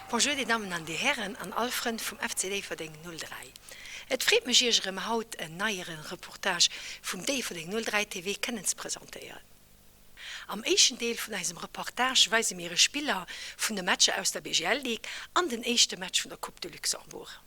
Bonjour dir Dammen an dir Hären an all Frënn vum FC Déifferdeng 03. Et freet mech iech erëm haut en neieren Reportage vum Déifferdeng 03 TV kënnen ze presentéieren. Am éischten Deel vun eisem Reportage weise mir iech Spiller vun de Matcher aus der BGL Ligue an den éischte Match vun der Coupe de Luxembourg.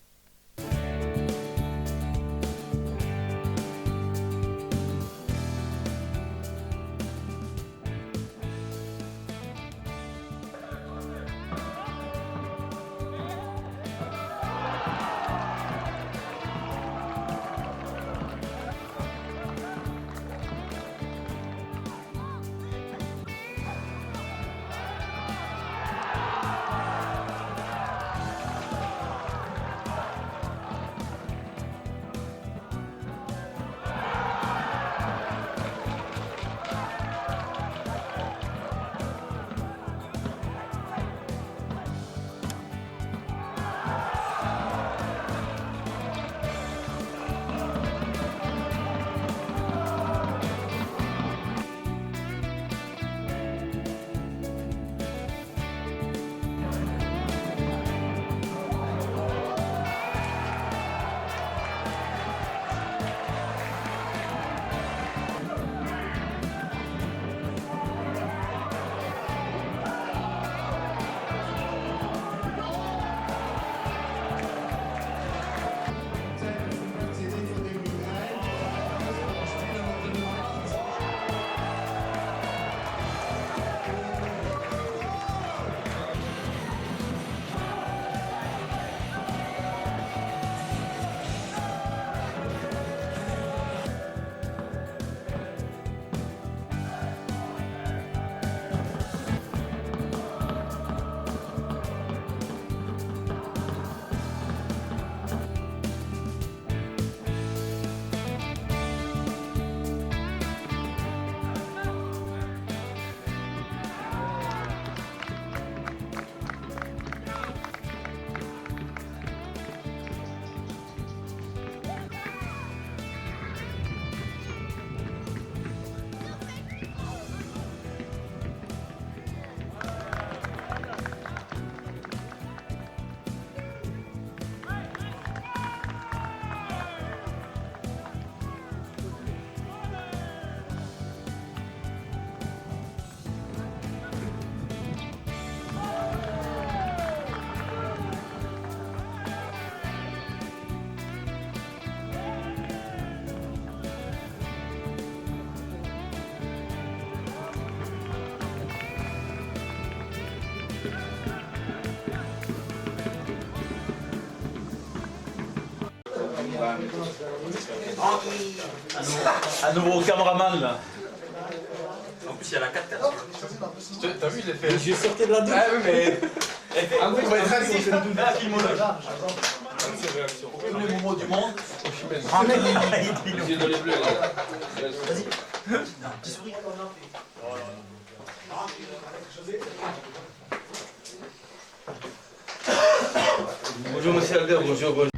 Un nouveau cameraman là. En plus, il y a la 4 4 T'as vu l'effet Je sortais de la douche. Ah oui, mais. Ah oui, on va être actif. Ah, Tous les moments du monde. Les yeux dans les bleus là. Vas-y. Petit sourire. Bonjour monsieur Albert, bonjour, bonjour.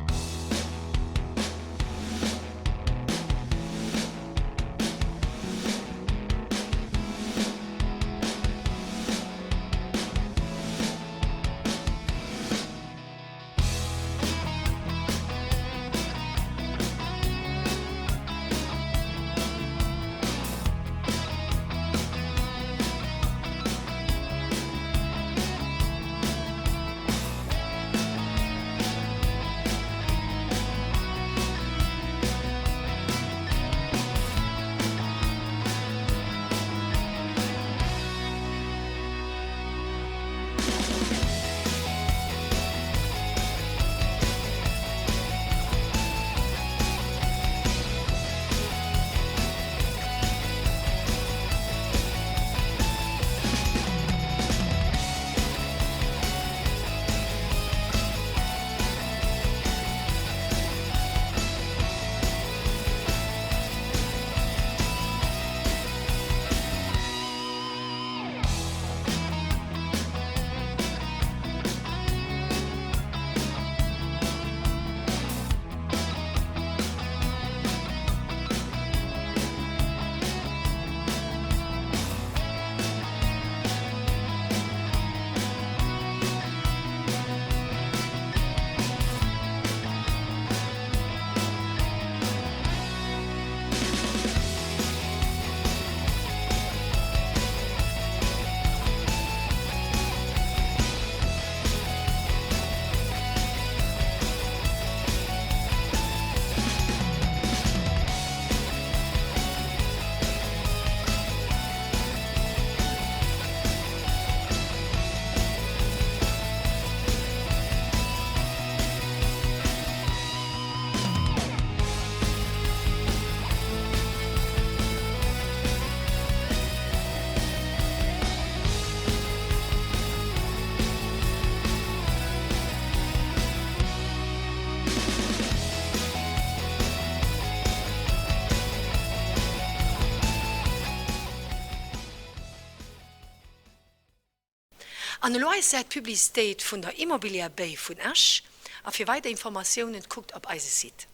An elo eis Säit Publicitéit vun der Immobilière Bay vun Esch a fir weider Informatiounen kuckt op eise Site.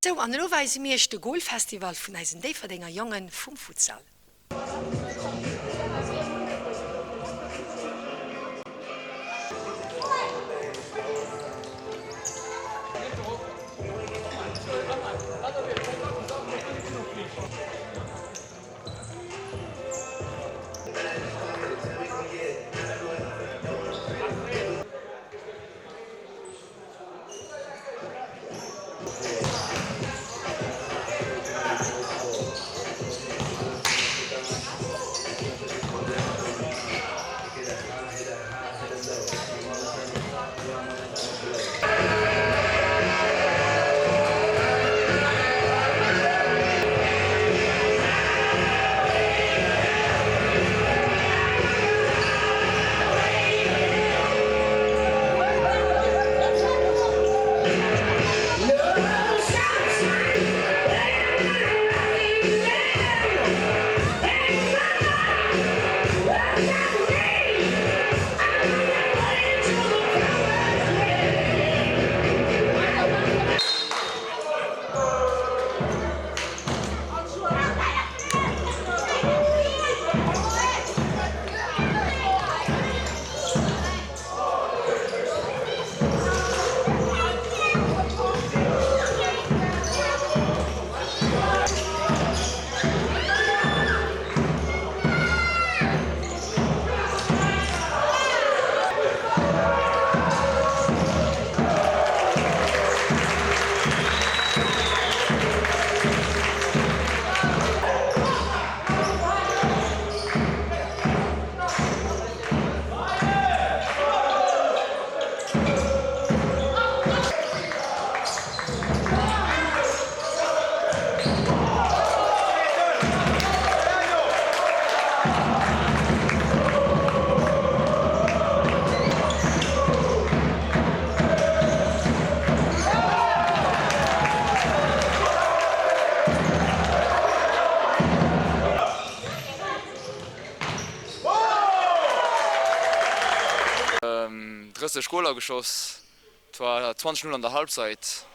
Sou, an elo weise mir iech de Goalfestival vun eisen Déifferdenger Jongen vum Futsal. 30 Goler geschoss, et war 20, 0 an der Halbzeit.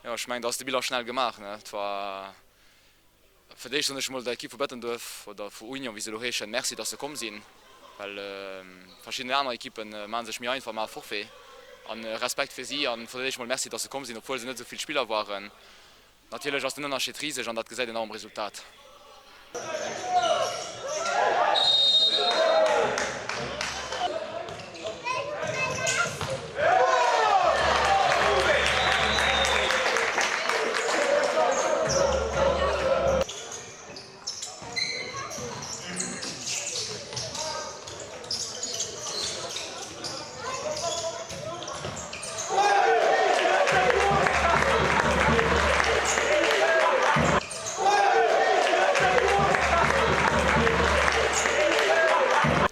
Jo, ech mengen, do ass de Bilan schnell gemaach. Et war fir d'éischt soen ech emol der Ekipp vu Bettenduerf oder vu Union, wéi se elo heeschen, Merci, dass se komm sinn, well verschidden aner Ekippe maache sech méi einfach, maache Forfait. An Respekt fir si an fir d'éischt emol Merci, dass se komm sinn, obwuel se net esou vill Spiller waren. Natierlech ass den Ënnerscheed riseg an dat gesäit een och am Resultat.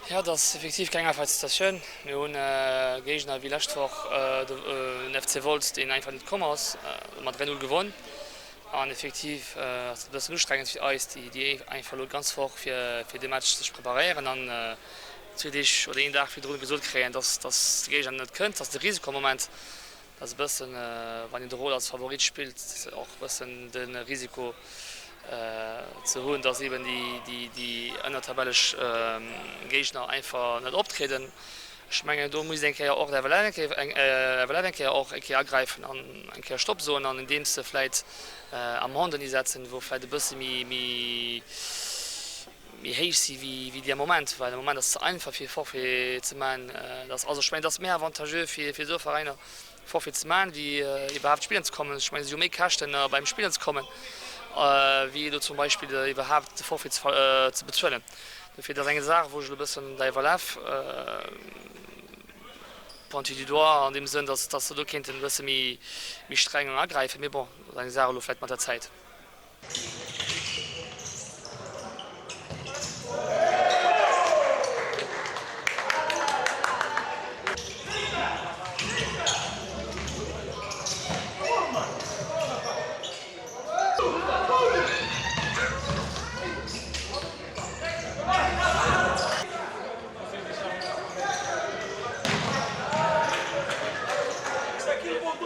Jo, et ass effektiv keng einfach Situatioun. Mir hunn e Géigner wéi lescht Woch, den FC Wolz, deen einfach net komm ass. Mat 3, 0 gewonn. An effektiv ass et e bëssen ustrengend fir eis, déi einfach elo d'ganz Woch fir dee Match sech preparéieren an zwee Deeg oder een Dag virdrun gesot kréien, dass de Géigner net kënnt. Dat ass de Risiko am Moment. Dat ass e bëssen, wann een de Rôle als Favorit spillt, och e bëssen de Risiko ze hunn, dass eeben déi ënnertabellesch Géigner einfach net optrieden. Ech mengen, do misst eng Kéier och d'FLF eng Kéier och eng Kéier agräifen an eng Kéier Stopp soen an andeems se vläit Amenden isetzen, wou vläit e bësse méi héich si wéi déi am Moment, well am Moment ass et ze einfach fir Forfait ze maachen. Also ech mengen, et ass méi avantageux fir esou Veräiner Forfait ze maachen, wéi iwwerhaapt spillen ze kommen. Ech mengen, si hu méi Käschten beim Spillen ze kommen, wéi elo zum Beispill iwwerhaapt de Forfait ze bezuelen. Dofir, dat ass eng Saach, wou ech elo e bëssen der FLF pointé du doigt an deem Sënn, dass se do kéinten e bësse méi streng agräifen. Mee bon, dat ass eng Saach elo vläicht mat der Zäit. Ech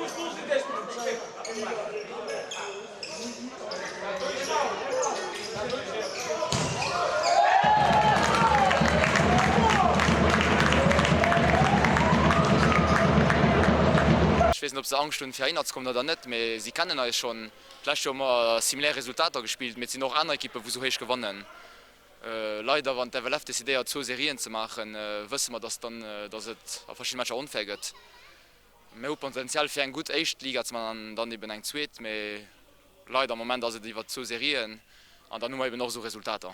weess net, ob se Angscht hunn, fir heihinner ze kommen oder net, mee si kennen eis schonn. D'lescht Joer hu mer similaire Resultater gespillt, mee et sinn och aner Ekippen, wou sou héich gewannen. Leider, wann d'FLF decidéiert, zwou Serien ze maachen, wësse mer, dass dann, dass et a verschiddene Matcher onfair gëtt. Mir hu Potenzial, fir eng gutt éischt Liga ze maachen an dann eben eng zweet, mee leider am Moment ass et iwwer zwou Serien an dann hu mer eben och esou Resultater.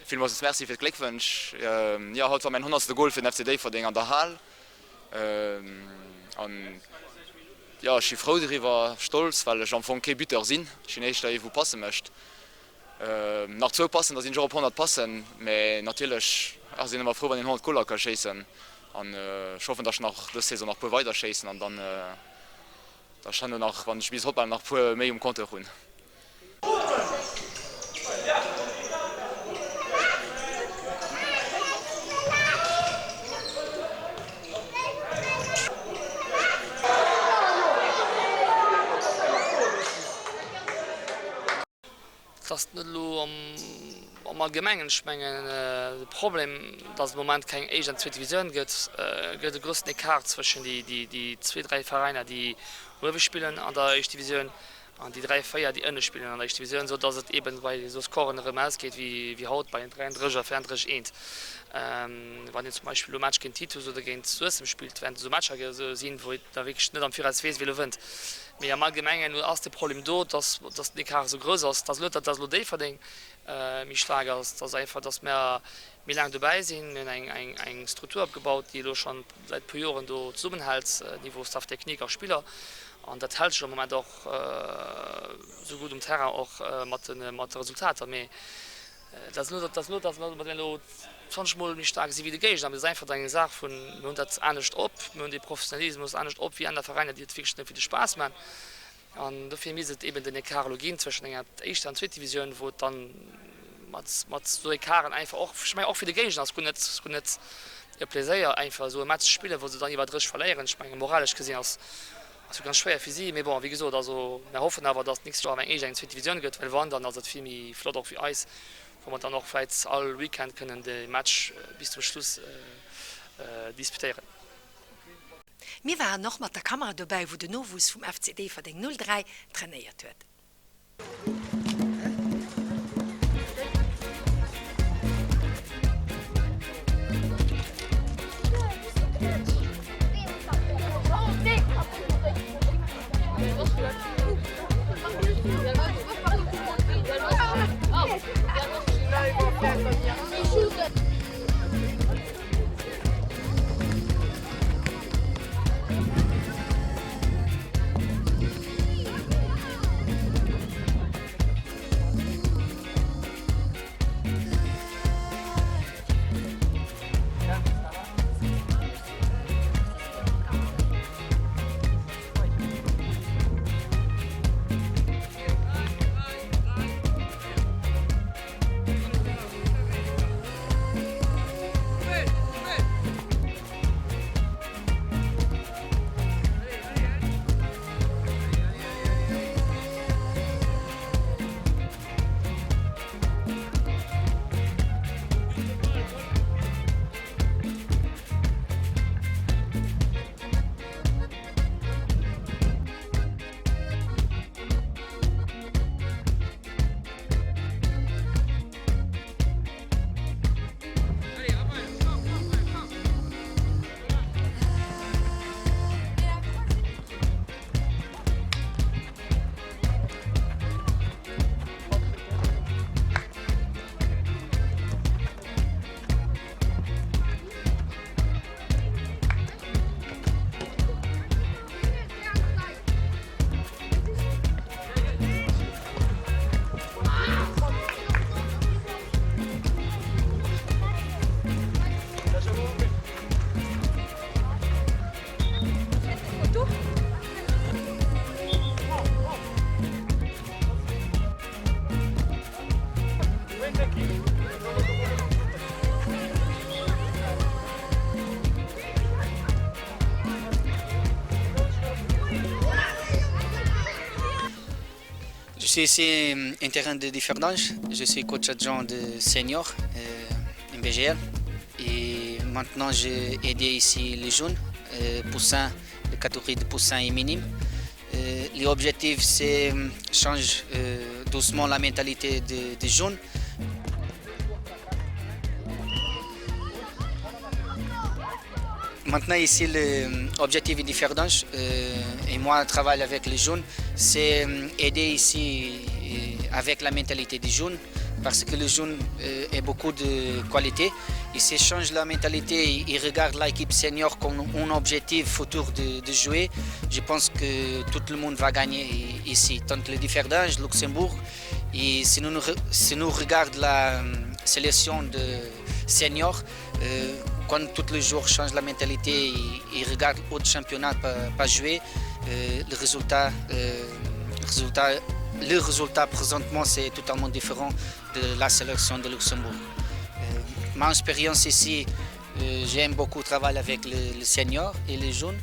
Villmools Merci fir d'Gléckwënsch. Jo, haut war mäin honnertste Gol fir den FC Déifferdeng an der Hal. An jo, ech si frou doriwwer, stolz, well ech am Fong kee Buteur sinn. Ech sinn éischter ee wou Passe mécht. Nach zwou Passen, da sinn ech och op 100 Passen. Mä natierlech ass een ëmmer frou, wann een 100 Goler ka schéissen. An ech hoffen, datt ech nach dës Saison nach puer weider schéissen an dann, datt ech herno nach, wann ech bis hoppalen, nach puer méi um Compteur hunn. Et ass net elo am Allgemengen, ech mengen de Problem, datt et am Moment keng éischt an zweet Divisioun gëtt, gëtt e groussen Ecart zwëschen déi zwee, dräi Veräiner, déi uewe spillen an der éischt Divisioun an déi dräi, véier, déi ënne spillen an der éischt Divisioun, esou datt et eeben bei esou Scoren erëm ausgeet wéi haut bei 33 a 34 eent. Wann een zum Beispill elo e Match géint Titus oder géint Suessem spillt, wäerten et esou Matcher sinn, wou een da wierklech net am Viraus weess, wie elo wënnt. Mee am Allgemengen ass de Problem do, dass den Ecart esou grouss ass, dass net, dass elo Déifferdeng méi staark ass, dass einfach, dass mer méi laang dobäi sinn. Mir hunn eng Struktur opgebaut, déi elo scho säit e puer Joren do zesummenhält, Niveau Staff technique a Spiller. An dat hält sech am Moment och esou gutt um Terrain, och mat de Resultater. Mee Dat ass net, dass mer elo 20 Mol méi staark si wéi de Géigner, mee et ass einfach eng Saach vun, mir hunn dat anescht op, mir hunn dee Professionalismus anescht op wéi aner Veräiner, déi et wierklech nëmme fir de Spaass maachen. An dofir misst et eeben den Ecart elo ginn zwëschen enger éischter an zweet Divisioun, wou et dann mat esou Ecarten einfach och, ech mengen och fir de Géigner ass guer net, guer net e Pleséier einfach esou e Match ze spillen, wou se dann iwwer 30 verléieren. Ech menge moralesch gesinn ass ass jo ganz schwéier fir si. Mee bon, wéi gesot, also mär hoffen awer, datt d'nächst Joer awer eng éischt eng zweet Divisioun gëtt, well wann, dann ass et vill méi flott och fir eis, wou mer dann och vläit all Weekend kënnen de Match bis zum Schluss disputéieren. Mir waren och mat der Kamera dobäi, wou den Nowuess vum FC Déifferdeng 03 trainéiert huet. suis ici en terrain de Differdange. Je suis coach adjoint de senior euh, MBGL. Et maintenant, j'ai aidé ici les jeunes, euh, poussins, de catégorie de poussins et minime. Euh, L'objectif, c'est changer euh, doucement la mentalité des de jeunes. Maintenant, ici, l'objectif de Differdange, euh, et moi, je travaille avec les jeunes, c'est aider ici avec la mentalité des jeunes, parce que le jeune euh, est beaucoup de qualité. Il s'échange la mentalité, il regarde l'équipe senior comme un objectif futur de, de jouer. Je pense que tout le monde va gagner ici, tant le Differdange, Luxembourg. Et si nous, si nous regardons la sélection de seniors, euh, quand tous les joueurs changent la mentalité et, et regardent autre championnat pas, pas jouer, euh, le résultat, euh, résultat, le résultat présentement c'est totalement différent de la sélection de Luxembourg. Euh, ma expérience ici, euh, j'aime beaucoup travailler avec le, le senior et les jeunes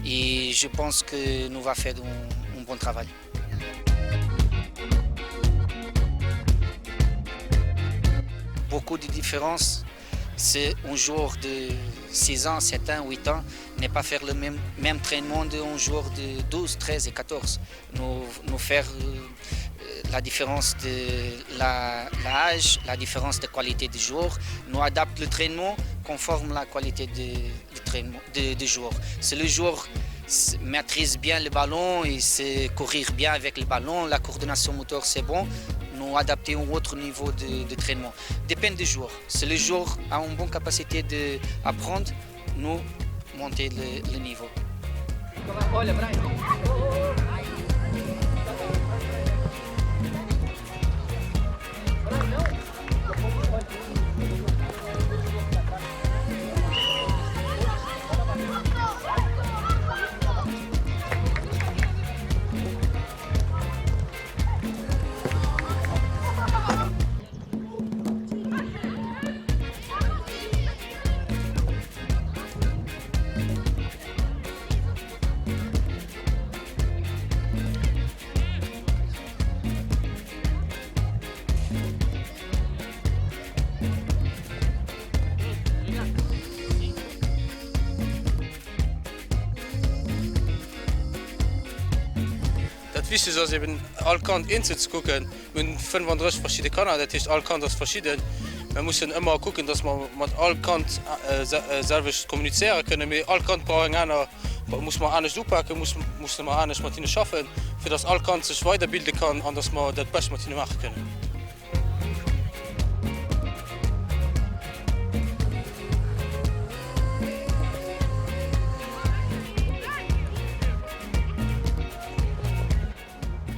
et je pense que nous va faire un, un bon travail. Beaucoup de différences c'est un joueur de 6 ans, 7 ans, 8 ans n'est pas faire le même, même trainement d'un joueur de 12, 13 et 14. Nous, nous faire euh, la différence de l'âge, la, la différence de qualité du joueur, nous adapte le traitement conforme la qualité de, de traitement de, de joueur. C'est le joueur maîtrise bien le ballon et sait courir bien avec le ballon, la coordination moteur c'est bon, nous adapter un autre niveau de, de traitement. Dépend du joueur. Si le joueur a une bonne capacité d'apprendre, nous monter le, le niveau. Dat Wichtegst ass eben all Kand eenzel ze kucken. Mir hunn 35 verschidde Kanner, dat heescht all Kand ass verschidden. Mir mussen ëmmer kucken, datt mer mat all Kand selwecht kommunizéiere kënnen. Mee all Kand brauch eng aner, muss mer anescht upaken, musse mer anescht mat hinne schaffen, fir datt all Kand sech weiderbilde kann an datt mer dat Bescht mat hinne maache kënnen.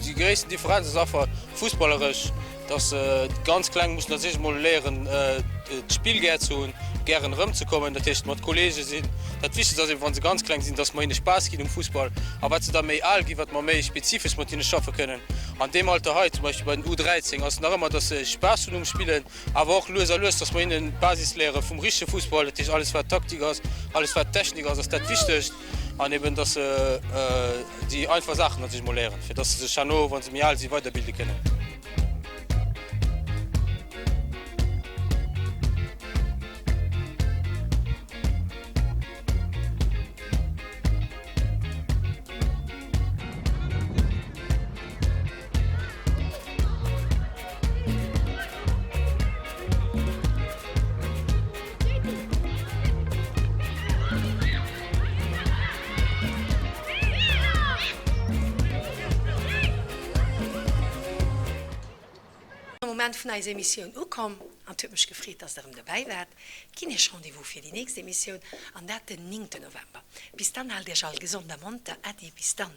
Déi gréissten Differenz ass einfach fussballeresch, dass d'ganz Kleng mussen als éischt emol léieren d'Spill gär ze hunn, gären erëmzekommen, dat heescht mat Kolleege sinn. Dat Wichtegst ass eben, wa se ganz kleng sinn, dass mer hinne Spaass ginn um Fussball. A wat se da méi al ginn, wat mer méi spezifesch mat hinne schaffe kënnen. An deem Alter hei, zum Beispill bei den U 13, ass et nach ëmmer, dass se Spaass hunn um Spillen, awer och lues a lues, dass mer hinnen d'Basis léiere vum richtege Fussball, dat heescht alles wat Taktik ass, alles wat Technik ass, ass dat Wichtegst. An eben, dass se déi einfach Saachen natierlech emol léieren, fir dass se sech herno, wa se méi al sinn, weiderbilde kënnen. Moment vun eiser Emissioun ukomm an et huet mech gefreet, dass der erëm dobäi waart. Ginn iech Rendez-vous fir déi nächst Emissioun an dat den 9 November. Bis dann, haalt iech all gesond a monter. Äddi, bis dann.